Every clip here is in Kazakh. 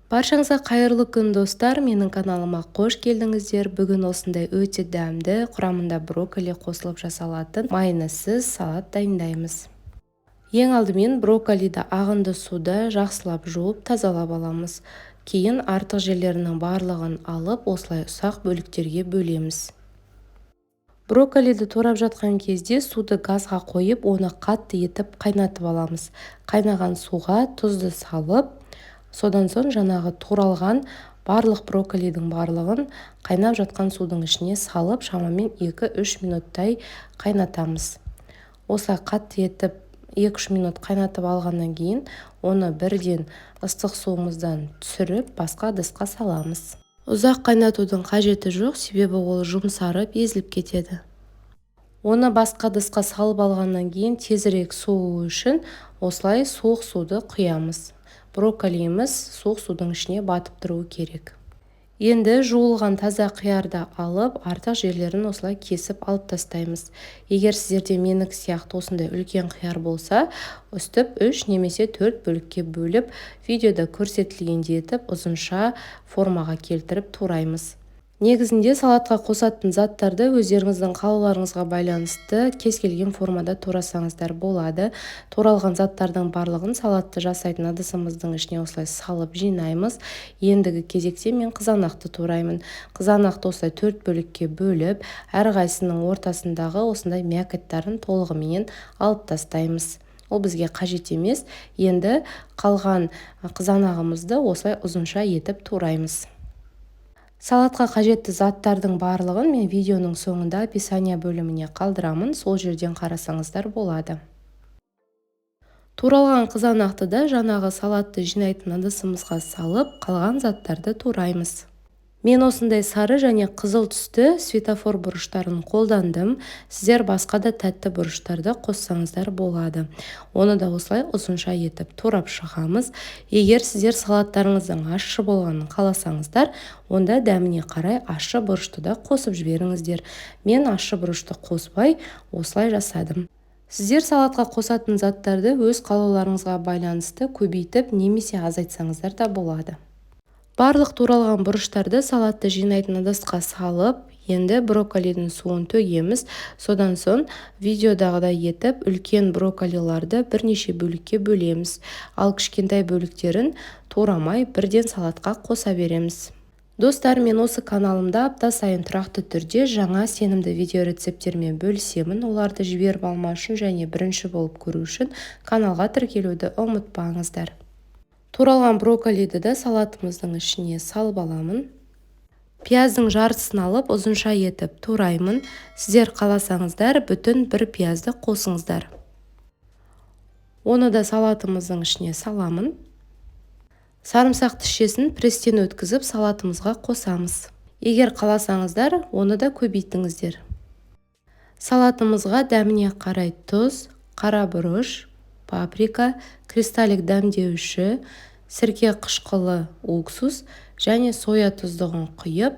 Баршаңызға қайырлы күн, достар! Менің каналыма қош келдіңіздер. Бүгін осындай өте дәмді, құрамында брокколи қосылып жасалатын майонезсіз салат дайындаймыз. Ең алдымен брокколиді ағынды суда жақсылап жуып, тазалап аламыз. Кейін артық жерлерінің барлығын алып, осылай ұсақ бөліктерге бөлеміз. Брокколиді турап жатқан кезде суды газға қойып, оны қатты етіп қайнатып аламыз. Қайнаған суға тұзды салып, содан соң жаңағы туралған барлық брокколидің барлығын қайнап жатқан судың ішіне салып, шамамен 2-3 минуттай қайнатамыз. Осылай қатты етіп 2-3 минут қайнатып алғаннан кейін оны бірден ыстық суымыздан түсіріп, басқа ыдысқа саламыз. Ұзақ қайнатудың қажеті жоқ, себебі ол жұмсарып, езіліп кетеді. Оны басқа ыдысқа салып алғаннан кейін тезірек суы үшін осылай суық суды құямыз. Брокколиіміз суық судың ішіне батып тұруы керек. Енді жуылған таза қиярды алып, артық жерлерін осылай кесіп алып тастаймыз. Егер сіздерде менікі сияқты осындай үлкен қияр болса, өстіп 3 немесе 4 бөлікке бөліп, видеода көрсетілгендей етіп ұзынша формаға келтіріп тураймыз. Негізінде салатқа қосатын заттарды өздеріңіздің қалауларыңызға байланысты кез келген формада турасаңыздар болады. Туралған заттардың барлығын салатты жасайтын ыдысымыздың ішіне осылай салып жинаймыз. Ендігі кезекте мен қызанақты тураймын. Қызанақты осылай 4 бөлікке бөліп, әрқайсысының ортасындағы осындай мякотьтарын толығыменен алып тастаймыз. Ол бізге қажет емес. Енді қалған қызанағымызды осылай ұзынша етіп тураймыз. Салатқа қажетті заттардың барлығын мен видеоның соңында описание бөліміне қалдырамын, сол жерден қарасаңыздар болады. Туралған қызанақты да жаңағы салатты жинайтын ыдысымызға салып, қалған заттарды тураймыз. Мен осындай сары және қызыл түсті светофор бұрыштарын қолдандым. Сіздер басқа да тәтті бұрыштарды қоссаңыздар болады. Оны да осылай ұзынша етіп турап шығамыз. Егер сіздер салаттарыңыздың ащы болғанын қаласаңыздар, онда дәміне қарай ащы бұрышты да қосып жіберіңіздер. Мен ащы бұрышты қоспай осылай жасадым. Сіздер салатқа қосатын заттарды өз қалауларыңызға байланысты көбейтіп немесе азайтсаңыздар да болады. Барлық туралған бұрыштарды салатты жинайтын ыдысқа салып, енді брокколидің суын төгеміз. Содан соң видеодағыдай етіп үлкен брокколиларды бірнеше бөлікке бөлеміз. Ал кішкентай бөліктерін турамай бірден салатқа қоса береміз. Достар, мен осы каналымда апта сайын тұрақты түрде жаңа сенімді видео рецепттермен бөлісемін. Оларды жіберіп алмау үшін және бірінші болып көру үшін каналға тіркелуді ұмытпаңыздар. Туралған брокколиді да салатымыздың ішіне салып аламын. Пияздың жартысын алып, ұзынша етіп тураймын. Сіздер қаласаңыздар, бүтін бір пиязды қосыңыздар. Оны да салатымыздың ішіне саламын. Сарымсақ тісшесін пресстен өткізіп, салатымызға қосамыз. Егер қаласаңыздар, оны да көбейтіңіздер. Салатымызға дәміне қарай тұз, қара бұрыш, паприка, кристаллик дәмдеуші, сірке қышқылы, уксус және соя тұздығын құйып,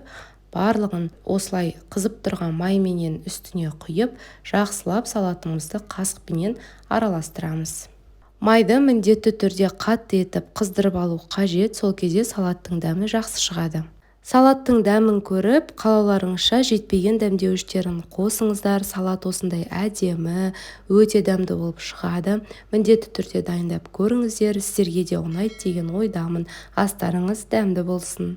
барлығын осылай қызып тұрған майменен үстіне құйып, жақсылап салатымызды қасықпенен араластырамыз. Майды міндетті түрде қатты етіп қыздырып алу қажет, сол кезде салаттың дәмі жақсы шығады. Салаттың дәмін көріп, қалауларыңызша жетпеген дәмдеуіштерін қосыңыздар. Салат осындай әдемі, өте дәмді болып шығады. Міндетті түрде дайындап көріңіздер, сіздерге де ұнайды деген ойдамын. Астарыңыз дәмді болсын.